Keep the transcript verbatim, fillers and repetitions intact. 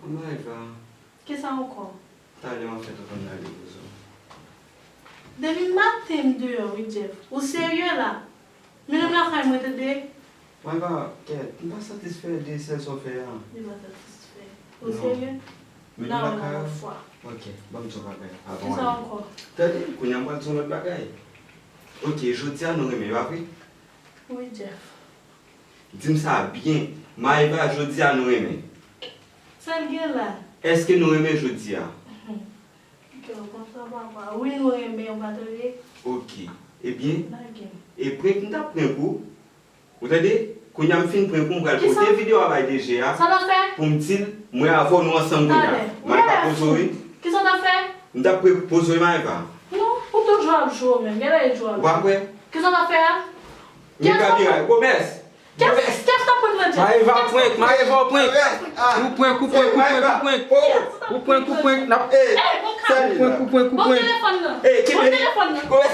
Maeva. Kisa ankò? Talè m ap fè tonton m lage pou zò. Depi maten m deyò wi Jeff. Ou serye la? Mennen m lakay mwen tande. Maeva, kèt, m pa satisfè de sèl sa w fè a. Li pa satisfè. Ou serye? Mennen N a m wè lakay yon ou. Lòt fwa. Ok, ban m di w bagay. Avan Kisa w ale. Ankò? Tande, kounye a m pral di w lòt bagay. Ok, jodi a nou renmen, pa vre? Wi Jeff. Di m sa byen. Maeva, jodi a nou renmen. Sa l gen la? Èske nou renmen jodi a? Kè w konsa papa. Wi nou renmen ou pa tande? Ok. Ebyen, Lage m. e prank m t ap prank ou. Ou tande? Kounye a m fin prank ou, m pral pote videyo a bay DG a. Sa w ta fè? Pou m di l, mwen avè w nou ansanm kounye a. Talè. Maeva, poze w wi. Kisa w ta fè? M t ap pre- poze w wi, Maeva. Non, ou toujou ap jwe ou menm. Gade jwe ou. Ou pa kwè? Kisa w ta fè a? Men kamera, Gomez. Kès kès t ap pran nan Jeff? Maeva prank, Maeva prank. Ou prank, ou prank, ou prank, ou prank. Ou prank, ou prank. N ap Hey, sali prank, ou prank, ou Bon prank. Telefòn nan. Hey, kenbe Bon Telefòn nan. Gomez,